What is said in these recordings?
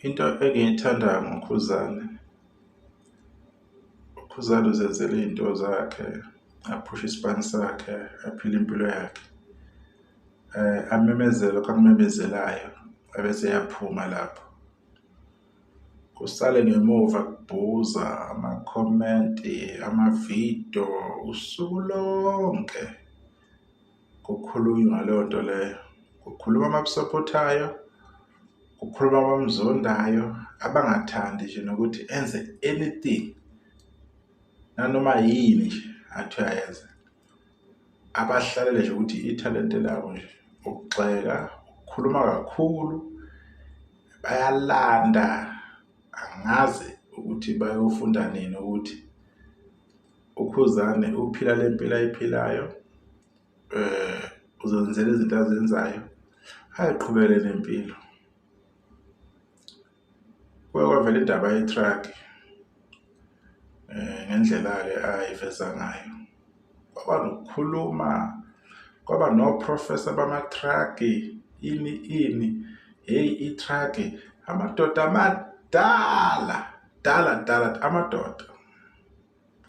Into engiyithanda ngoKhuzani, uKhuzani uzenzela iy'nto zakhe, aphushe isipani sakhe, aphile impilo yakhe. Amemezele lokhu akumemezelayo ebese eyaphuma lapho. Kusale ngemuva kubhuza amakhomenti, amavidiyo usuku lonke kukhulunywa ngaleyo nto leyo. Kukhuluma abakusaphothayo, kukhuluma abamzondayo, abangathandi nje nokuthi enze anything nanoma yini nje athi uyayenza. Abahlalele nje ukuthi ithalente labo nje ukugxeka, ukukhuluma kakhulu, bayalanda. Angazi ukuthi bayofunda nini ukuthi uKhuzani uphila le mpilo ayiphilayo uzenzela izinto azenzayo, ayiqhubeke nempilo. Kuke kwavela indaba ye-truck ngendlela-ke ayiveza ngayo. Kwaba nokukhuluma, kwaba no-professor bama-truck, ini ini, hheyi i-truck, amadoda amadala, dala dala amadoda.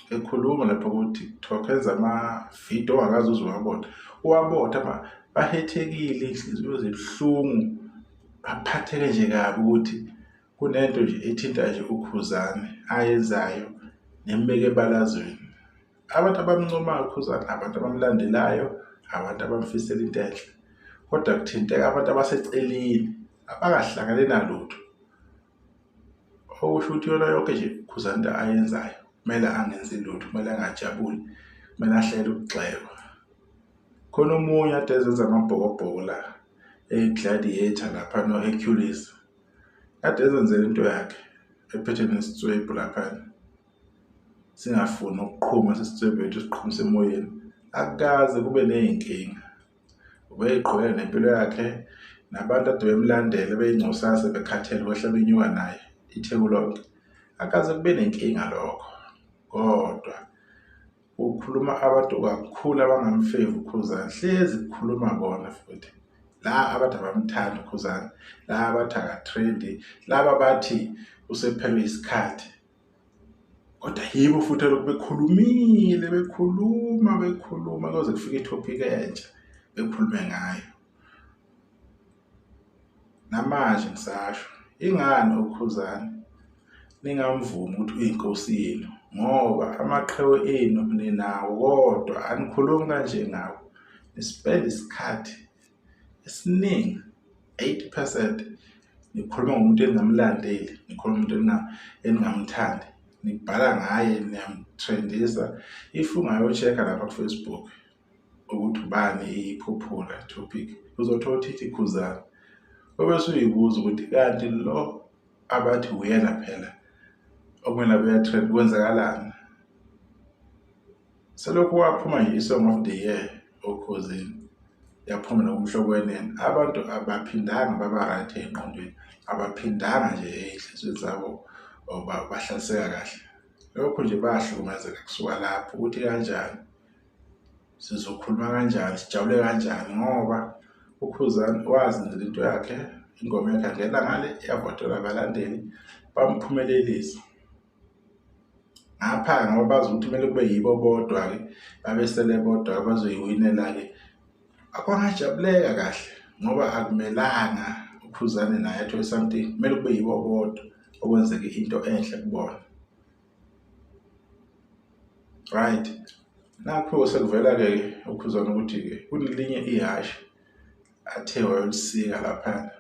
Ekhuluma lapha ku-TikTok enza amavidiyo ongakaze uze uwabone. Uwabone bahethekile, iy'nhliziyo zibuhlungu, baphatheke nje kabi ukuthi kunento nje ethinta nje uKhuzani ayenzayo nembeka ebalazweni. Abantu abamncomayo uKhuzani, abantu abamlandelayo, abantu abamfisela into enhle, kodwa kuthinteka abantu abaseceleni abangahlangene nalutho. Okusho ukuthi iyona yonke nje uKhuzani into ayenzayo kumele angenzi lutho, kumele angajabuli, kumele ahlele ukugxekwa. Khona omunye ade ezenza amabhokobhoko la eyi-gladiator lapha no-Hercules, kade ezenzela into yakhe ephethe nesitswebhu laphana singafuni ukuqhuma sisitswebhu ethu siqhumise emoyeni. Akukaze kube ney'nkinga. Ubeyiqhubeka nempilo yakhe nabantu ade bemlandela beyingcosana sebekhathele kwehla benyuka naye iTheku lonke. Akaze kube nenkinga lokho kodwa kukhuluma abantu kakhulu abangamfevi uKhuzani hlezi kukhuluma bona futhi la abathi abamthandi uKhuzani la abathi akathrendi laba bathi usephelwe isikhathi. Kodwa yibo futhi elokhu bekhulumile bekhuluma bekhuluma kuze kufike i-topic entsha bekhulume ngayo. Namanje ngisasho ingani uKhuzani ningamvumi ukuthi uyinkosi yenu ngoba amaqhewe enu ninawo kodwa anikhulumi kanje ngawo. Nispenda isikhathi esiningi 80% nikhuluma ngomuntu eningamlandeli, nikhuluma ngomuntu eningamthandi, nibhala ngaye niyamthrendisa. If ungayo-check-a lapha ku-Facebook ukuthi ubani iphuphula topic uzothola ukuthi ithi Khuzani. Ube usuyibuza ukuthi kanti lo abathi uyena phela okumele abe uya-trend kwenzakalani? Selokhu waphuma nje i-Song of the Year oKhozini yaphuma nokuMhlobo Wenene abantu abaphindanga baba right ey'ngqondweni abaphindanga nje ey'nhliziyweni zabo bahlaliseka kahle. Lokhu nje bahlukumezeka kusuka lapho ukuthi kanjani sizokhuluma kanjani sijabule kanjani ngoba uKhuzani wazenzela into yakhe ingoma yakhe yangena ngale yavotelwa abalandeli bamphumelelisa. Ngapha ngoba bazi ukuthi kumele kube yibo bodwa-ke babesele bodwa bazoyiwinela-ke. Akwangajabuleka kahle ngoba akumelanga uKhuzani naye athole something, kumele kube yibo bodwa okwenzeke into enhle kubona. Right, nakhu sekuvela-ke uKhuzani ukuthi-ke kunelinye ihhashi athe wayolisika laphana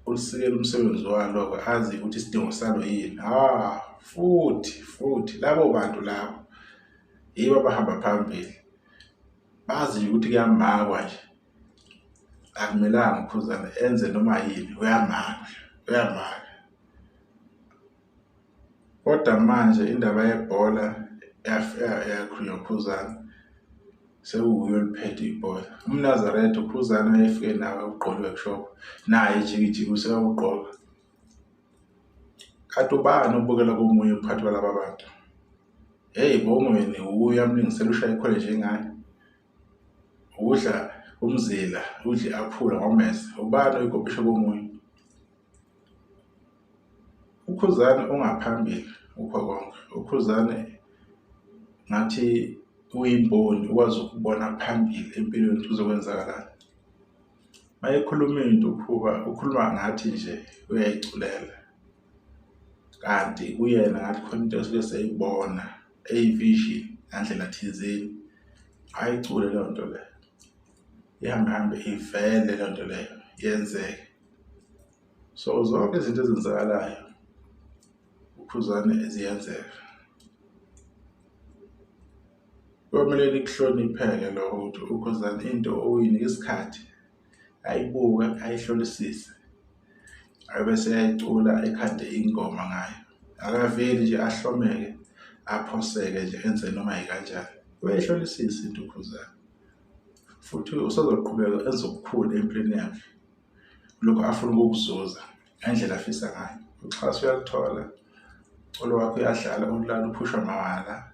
ulisikela umsebenzi walo-ke azi ukuthi isidingo salo yini. Ha, futhi futhi labo bantu labo yibo abahamba phambili bazi ukuthi kuyamakwa nje akumelanga uKhuzani enze noma yini uyamaka uyamaka. Kodwa manje indaba yebhola yakhulunywa uKhuzani sekuwuye oliphethe ibhola. UMnazaretha uKhuzani wayefike nawe ugqoke i-workshop naye ijikijiki useyawugqoka. Kanti ubani obukela komunye phakathi kwalaba bantu? Hheyi Bongweni wuye amlingisela ushaye ikhwele njengaye. Udla umzila, udla i-aphula ngomese. Ubani oyikopisha komunye? UKhuzani ungaphambili kukho konke. UKhuzani ngathi uyimboni ukwazi ukubona phambili empilweni ukuthi kuzokwenzakalani. Uma ekhuluma into uKhuba ukhuluma ngathi nje uyayiculela kanti kuyena ngathi khona into esuke eseyibona eyi-vision ngandlela thizeni ayicule leyo nto leyo. Ihambe hambe ivele leyo nto leyo yenzeke. So zonke izinto ezenzakalayo uKhuzani ziyenzeka. Kuyomele nikuhloniphe-ke lokho ukuthi uKhuzani into uyinika isikhathi ayibuke ayihlolisise ebese eyayicula ekhande ingoma ngayo. Akaveli nje ahlomeke aphoseke nje enze noma yikanjani. Uyayihlolisisa into uKhuzani futhi usazoqhubeka enze okukhulu empilweni yakhe. Lokhu afuna ukukuzuza ngendlela afisa ngayo. Uxhaso uyaluthola, umculo wakhe uyadlala ulala uphushwa mawala.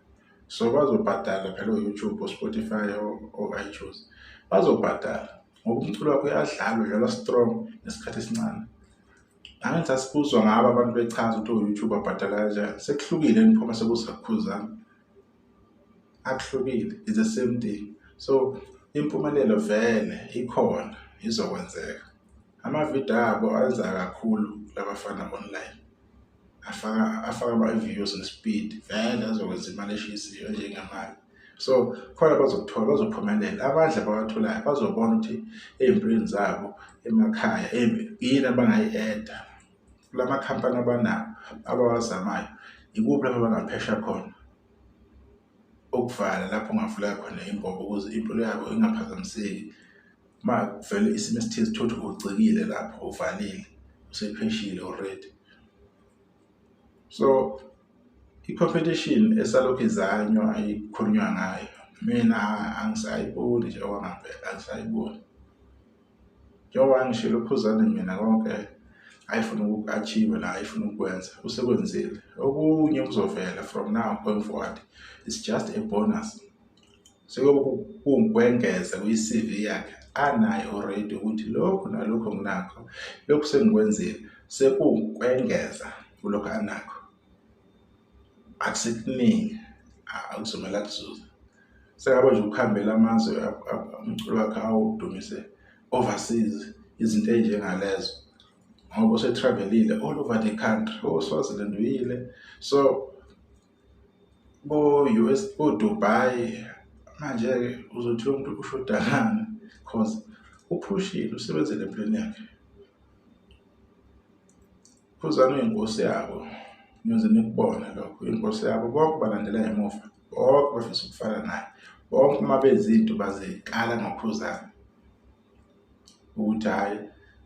So bazobhadala phela o-YouTube, o-Spotify, o-iTunes bazobhadala ngoba umculo wakhe uyadlala udlalwa strong ngesikhathi esincane. Angithi asikuzwa ngabo abantu bechaza ukuthi o-YouTube babhadala kanjani. Sekuhlukile niphuma sekuza kuKhuzani. Akuhlukile, it's the same thing. So impumelelo vele ikhona izokwenzeka. Amavidiyo abo enza kakhulu labafana online. Afaka ama-views nge-speed vele azokwenza imali eshisiwe njengemali. So khona bazokuthola bazophumelela amandla abawatholayo bazobona ukuthi ey'mpilweni zabo emakhaya yini abangayi-add-a kula makhampani abanawo abawazamayo ikuphi lapho abangaphesha khona ukuvala lapho ungavula khona imbobo ukuze impilo yabo ingaphazamiseki. Uma kuvele isimo esithize uthole ukuthi ugcikile lapho uvalile usepheshile already. So i-competition esalokhu izanywa ikhulunywa ngayo mina angisayiboni nje okwangempela angisayiboni. Njengoba ngishilo uKhuzani mina konke ayefuna ukuku-achieve la ayefuna ukukwenza usekwenzile. Okunye kuzovela from now going forward it's just a bonus. Sekuyobe kuwukwengeza kwi-C_V yakhe anayo already ukuthi lokhu nalokhu nginakho, lokhu sengikwenzile sekuwukwengeza kulokhu anakho. Akusekuningi akuzomele akuzuze. Sengaba nje ukuhambela amazwe umculo wakhe awudumise overseas izinto ey'njengalezo ngoba use-travel-ile all over the country, o-Swaziland uyile. So bo-U_S, o-Dubai manje-ke uzothi lo muntu ushoda ngani cause uphushile usebenzile empilweni yakhe. Khuzani uyinkosi yabo niyoze nikubone lokho, uyinkosi yabo bonke balandela ngemuva, bonke bafisa ukufana naye, bonke uma benza into bazikala ngoKhuzani ukuthi hhayi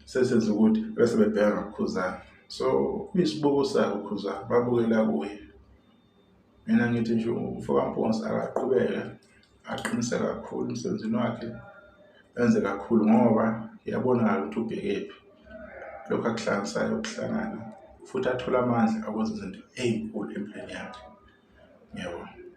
sesenza ukuthi bese bebheka ngoKhuzani. So uyisibuko sabo uKhuzani babukela kuye. Mina ngithi nje umfo kaMposi akaqhubeke aqinise kakhulu emsebenzini wakhe enze kakhulu ngoba iyabonakala ukuthi ubhekephi. Lokhu akuhlanganisayo ukuhlangana futhi athole amandla okwenza izinto ey'nkulu empilweni yakhe. Ngiyabonga.